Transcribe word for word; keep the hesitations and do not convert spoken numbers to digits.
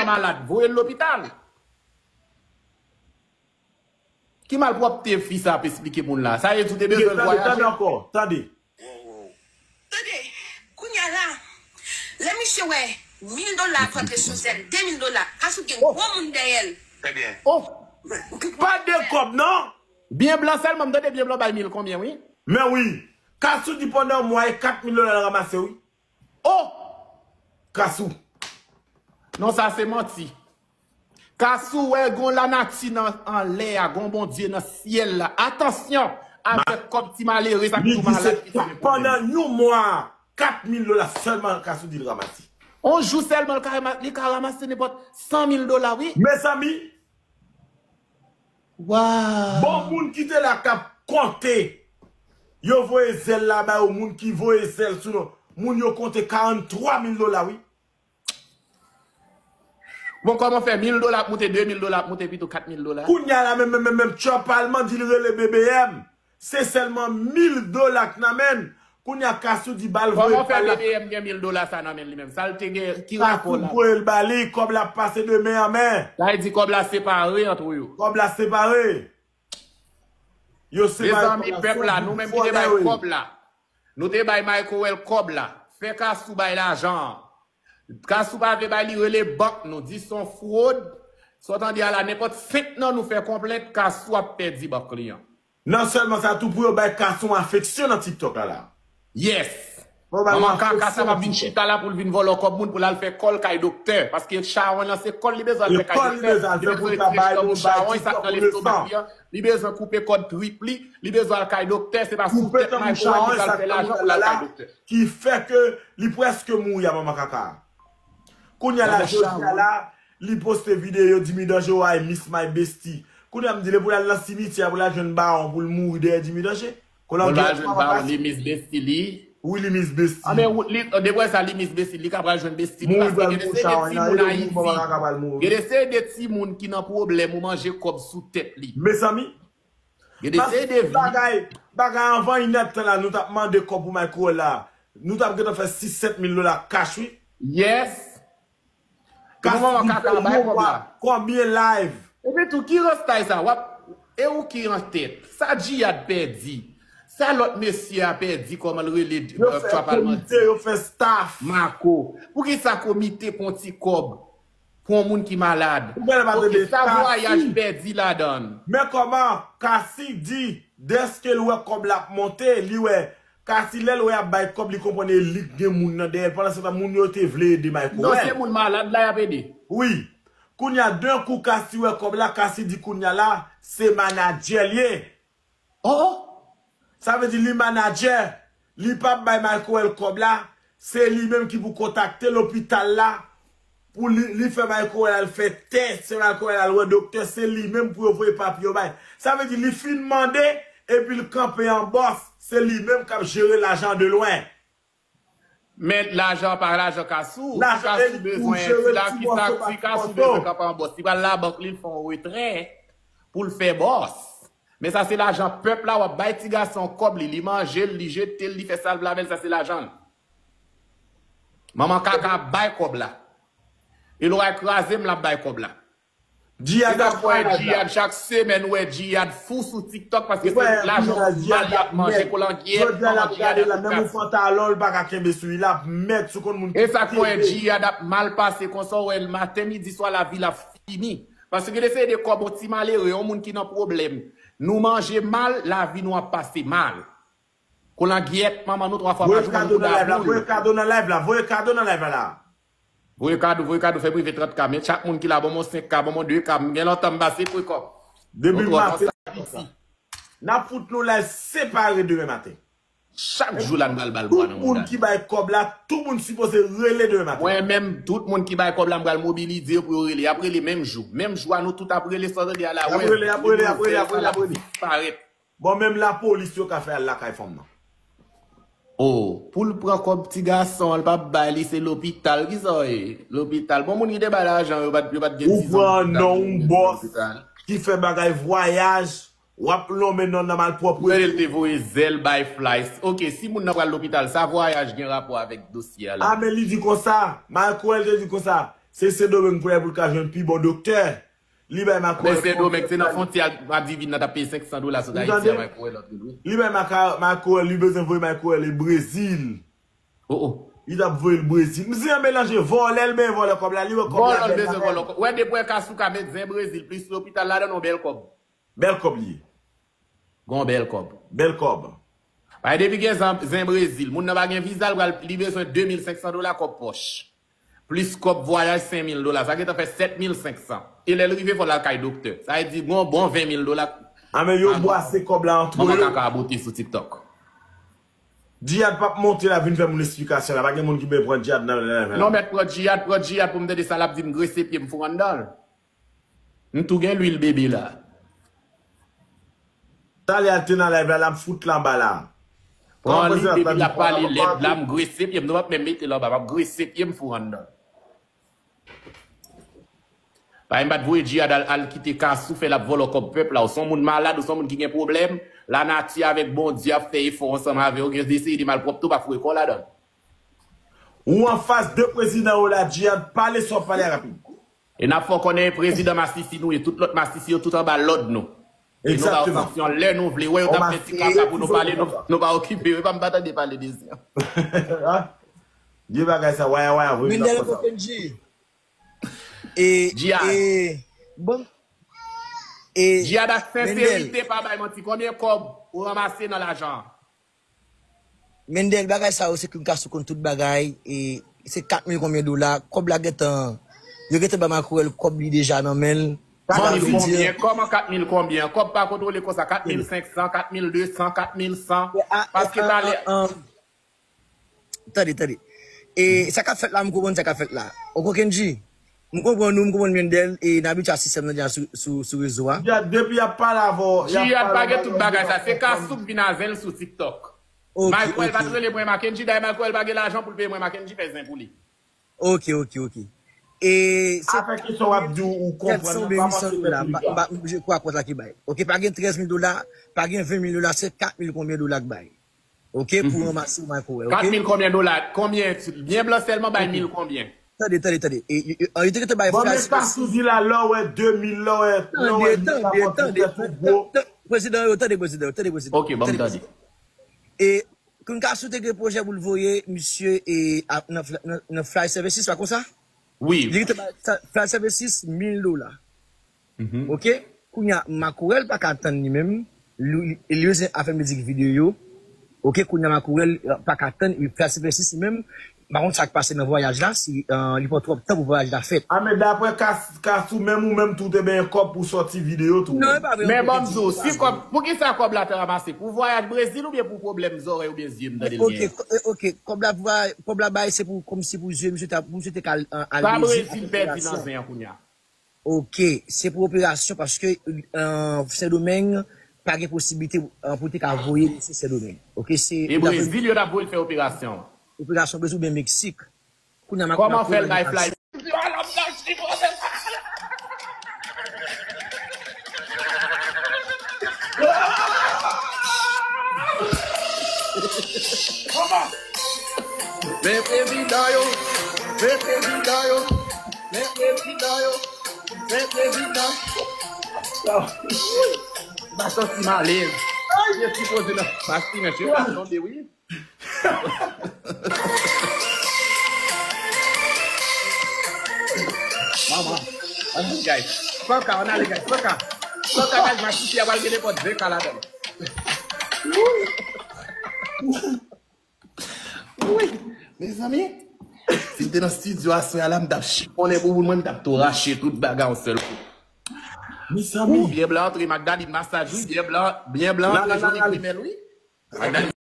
malad, voye l lopital. Ki malpwòpte fi sa ap esplike moun la? Sa vle di w te bezwen l vwayaje? Tande ankò, tande. Tande, kounye a la, lè misye wè mil dola ap rantre sou zèl, de mil dola, Kasou gen gwo moun dèyè l. Trè byen. Oh, pa de kòb non. Byen blan sèlman, m tande byen blan bay mil konbyen, wi. Men wi, Kasou di pandan yon mwa e kat mil dola l ranmase, wi. Oh! Kasou. Non, sa se manti. Kasou wè gon lanati nan anlè a, gon Bondye nan syèl la. Atansyon avèk kòb ti malere sa ki tou malad ki fè pwoblèm. Pandan yon mwa, kat mil dola sèlman Kasou di l ranmase. On jou sèlman li ka ranmase nenpòt san mil dola, wi. Mezanmi, Bon, moun ki te la k ap konte, yo voye zèl la ba yo, moun ki voye zèl sou nou, moun yo konte karant twa mil dola, wi. Bon, kòman fè mil dola ap moute, de mil dola ap moute, pito kat mil dola? Kounye a la menm, menm, menm, menm Trump al mande l rele B B M. Se sèlman mil dola k nan men l. Kounye a Kasou di ba l voye l ba l la. Kòman fè B B M gen mil dola sa nan men l li menm? Sa l te gen, ki rapò la? Kasou voye l ba li, kòb la ap pase de men an men. Sa vle di kòb la separe ant ou yo. Kòb la separe. Yo separe kòb la. Mezanmi, pèp la, nou menm ki te bay kòb la. Nou te bay Mike Owell kòb la. Fè Kasou bay lajan an. Kasou pa vle bay li, rele bank nou, di se yon fwod. Sa w tande a la, nenpòt senk nan nou fè konplent, Kasou ap pèdi bank li an. Non sèlman sa, tou pou yo bay Kasou yon afeksyon nan TikTok la la. Yes! Manman kaka sa va vin chita la pou l vin vòlò kòb moun pou l al fè kò l kay doktè. Paske chawony lan se kò l li bezwen al fè kay doktè. Li bezwen retire chawony sa k nan lestomak li an. Li bezwen koupe kòd trip li. Li bezwen al kay doktè. Se pa sou tèt Mike Owell li pral fè lajan pou l al kay doktè. Ki fè ke li prèske mouri a manman kaka. Kounye a la, jodi a la, li poste videyo Jimmy Danje, ay, miss my bestie. Kounye a m di l pou l al nan simityè pou l al jwenn bawon pou l mouri dèyè Jimmy Danje. Pou l al jwenn bawon, li miss bestie li. Wi, li miss bestie. Anben, li, depi sa, li miss bestie li, li ka pral jwenn bestie li. Paske gen de seri de timoun Ayiti. Gen de seri de timoun ki nan pwoblèm ou manje kòb sou tèt li. Mezanmi. Gen de seri de vi. Bagay, bagay anvan inèdtan la, nou t ap mande kòb pou Mike Owell la. Nou t ap gentan fè sis sèt mil dola kach, wi. Yes. Kach di fè yon mwa, konbyen live? Epi tou, ki rastay sa? W ap, e ou ki an tèt? Sa Jihad pèdi? Sa lòt mesye a pèdi, kòman l rele, Trump al mande? Yo fè komite, yo fè staff. Mako. Poukisa komite pran ti kòb? Pou yon moun ki malad. Oke, sa vwayaj pèdi ladan l. Men kòman Kasi di, dèske l wè kòb la ap monte, li wè Kasi lè l wè y ap bay kòb, li konprann e li k gen moun nan dèyè l. Pandansetan, moun yo te vle ede Mike Owell. Non, se moun malad la y ap ede. Wi. Kounye a, d'un coup, Kasi wè kòb la, Kasi di kounye a la, se manadjè l ye. Oh! Sa vle di li manadjè, li p ap bay Mike Owell kòb la, se li menm ki pou kontakte lopital la pou li, li fè Mike Owell al fè tès, fè Mike Owell al wè doktè, se li menm pou yo voye papye yo bay. Sa vle di li fin mande, epi l kanpe an bòs, se li menm k ap jere lajan de lwen. Men lajan pa lajan Kasou. Si Kasou bezwen ti la, kisa, si Kasou bezwen kanpe an bòs, li pral labank li, l fè yon retrè pou l fè bòs. Men sa se lajan pèp la, w ap bay ti gason kòb li, li manje l, li jete l, li fè sa l vle avè l, sa se lajan l. Manman kaka ap bay kòb la. E lwa kraze m, l ap bay kòb la. Jihad ap fè Jihad chak semèn, ou wè Jihad fou sou TikTok paske se lajan mal y ap manje, kolangyèt, manman Jihad ap kase. Pantalon l pa ka kenbe sou li, l ap mèt sou konn moun ki. E sa k fè w wè Jihad ap mal pase konsa, ou wè l maten, midi, swa lavi l ap fini. Paske gen de seri de kòb yon ti malere, yon moun ki nan pwoblèm. Nou manje mal, lavi nou ap pase mal. Kolangyèt manman nou twa fwa pa jou ban nou mouda boul. Voye kado nan live la, voye kado nan live la. Voye kado, voye kado, fè m rive trant K, men chak moun ki la ban m yon senk K, ban m yon de K, m gen lontan m pa separe kòb. Depi maten. N ap fout nou live separe demen maten. Chak jou la n pral ba l bwa nan mouda l. Tout moun ki bay kòb la, tout moun sipoze rele demen maten. Mwen menm, tout moun ki bay kòb la, m pral mobilize yo pou yo rele. Y ap rele menm jou. Menm jou a nou tout ap rele, sa w tande a la. Y ap rele, y ap rele, y ap rele, y ap rele, y ap rele. Disparèt. Bon, menm lapolis yo ka fè al lakay fanm nan. Oh, pou l pran kòb ti gason an, l p ap bay li, se lopital. Kisa w ye? Lopital. Bon, moun ki te bay lajan yo, yo pa t, yo pa t gen dizan lopital. Ou pran non yon bòs ki fè bagay vwayaj, w ap lonmen non nan malpwòpte. Ou rele l te voye zèl bay fly. Oke, si moun nan pral lopital, sa vwayaj gen rapò avèk dosye a la? A, men li di konsa, Mike Owell te di konsa, Se Sendomeng pou l al pou l ka jwenn pi bon doktè. Li bay makorèl. Men Sendomeng, se nan fwontyè a, Madivin nan t ap peye senk san dola sou Ayiti a, makorèl lòt moun, wi. Li bay makorèl, li bezwen voye makorèl e Brezil. Oh, oh. Li t ap voye l Brezil. M di an melanje vòlè, l benyen vòlè kòb la, li wè kòb la bèl. Vòlè, l bezwen vòlè kòb. Wè, depi w wè Kasou ka met zen Brezil, plis lopital ladan, yon bèl kòb. Bèl kòb li ye. Gon bèl kòb. Bèl kòb. Paske depi gen zen, zen Brezil, moun nan pa gen viza, l pral, li bezwen de mil senk san dola kòb pòch. Plis kòb vwayaj senk mil dola, sa gentan fè sèt mil senk san. E lè l rive, fò l al kay doktè. Sa vle di, gon bon ven mil dola. A, men yo bwase kòb la antre yo. Manman kaka a bote sou TikTok. Djihad p ap monte la vin fè moun esplikasyon la. Pa gen moun ki bezwen pran Djihad nan, nan, nan. Non, mèt pran Djihad, pran Djihad pou m tande sa l ap di m grese pye m fout anndan l. M tou gen lwil bebe la. Talè a l te nan live la, l ap fout l anba la. Pran li, depi l ap pale lèd la, m grese pye m, nou p ap menm mete l anba, m ap grese pye m fout anndan. Paske m pa t voye Djihad al, al kite Kasou fè l ap vòlò kòb pèp la. Ou se yon moun malad, ou se yon moun ki gen pwoblèm, lanati avèk Bondye ap fè efò ansanm avè w, gen deside malpwòpte, ou pa foure kò w ladan l. Ou anfas de prezidan yo la, Djihad, pale sa w ap pale a rapid. E n ap fè w konnen prezidan masisi nou ye, tout lòt masisi yo tout anba lòd nou. E nou ba w sanksyon lè nou vle. Wè yo t ap fè ti kaka pou nou pale, nou, nou pa okipe yo. E pa m pa tande pale de zen. Vye bagay sa, waya waya, vre. Mendel, kote Kenji? E, Djihad. E, bon. E, Djihad ak senserite, pa bay manti. Konbyen kòb ou ranmase nan lajan an? Mendel, bagay sa yo, se King Kasou konn tout bagay. E se kat mil konbyen dola, kòb la gentan, yo gentan ba makorèl kòb li deja nan men l. Sa vle di, konbyen? Kòman kat mil konbyen? Kòb pa kontwole konsa, kat mil senk san, kat mil de san, kat mil san. Paske talè. Tande, tande. E sa k ap fèt la, m konprann sa k ap fèt la. Ou konn Kenji? M konprann ou, m konprann Mendel, e n abitye a sistèm nan deja sou, sou, sou rezo a. Djihad, depi y ap pale avè w, y ap pale avè w, Djihad pa gen tout bagay sa. Se Kasou k vin a zen l sou TikTok. Michael pa t rele mwen Mackenji, dayè Michael pa gen lajan pou l peye mwen Mackenji fè zen pou li. Ok, ok, ok. E se sèt san, huit san dola, pa, pa, je crois, kont la ki bay. Ok, pa gen trèz mil dola, pa gen ven mil dola, se kat mil konbyen dola k bay. Ok, pou ranmase w, Michael, ok? Kat mil konbyen dola? Konbyen? Byen blan sèlman bay mil konbyen? Tande, tande, tande. E, e, e, yo te gentan bay fraz. Bon, men sa sou di la, lè w wè de mil, lè w wè, lè w wè li ka monte tèt ou gwo. Prezidan yo, tande prezidan yo, tande prezidan. Ok, ban m tande. E King Kasou te gen pwojè pou l voye misye e, a, nan, nan, nan Fly Services, pa konsa? Wi. Li te bay Fly Services mil dola. Ok? Kounye a, Makorèl pa ka tann li menm. Li, li, li bezwen afè mizik videyo. Ok, kounye a, Makorèl, euh, pa ka tann, li Fly Services li menm. M pa konn sa k pase nan vwayaj la, si, euh, li pran twòp tan pou vwayaj la fèt. A, men daprè Kas-, Kasou, menm ou menm tou te benyen kòb pou sòti videyo tou. Non, e pa vre. Men ban m di w, si kòb, poukisa kòb la te ranmase? Pou vwayaj Brezil oubyen pou pwoblèm zòrèy oubyen zye m tande l genyen? Ok, ok, kòb la, kòb la bay, se pou, kòmsi pou zye misye ta, pou misye te ka al, al Brezil. Sa Brezil pèdi nan zen an kounye a? Ok, se pou operasyon paske, euh, Sendomeng pa gen posiblite, euh, pou te ka voye misye Sendomeng. Ok, se. E Brezil yo t ap voye l fè operasyon? Operasyon Brezil oubyen Meksik. Kounye a, kòman fè l bay fly? Men prezidan yo, men prezidan yo, men prezidan yo, men prezidan. M pa santi m alèz. Mwen sipoze nan pati, men se pa tonbe, wi. Manman. Ann ale, guys. San ka, ann ale, guys. San ka. San ka, guys, masisi a pral gen nenpòt ven ka ladan l. Wi. Mezanmi, si m te nan estidyo aswè a la, m t ap chifonnen bouboun mwen, m t ap tou rache tout bagay yon sèl kou. Mezanmi. Ou, byen blan antre, Magdalene masaj, wi, byen blan, byen blan antre, joli grimèl, wi. Magdalene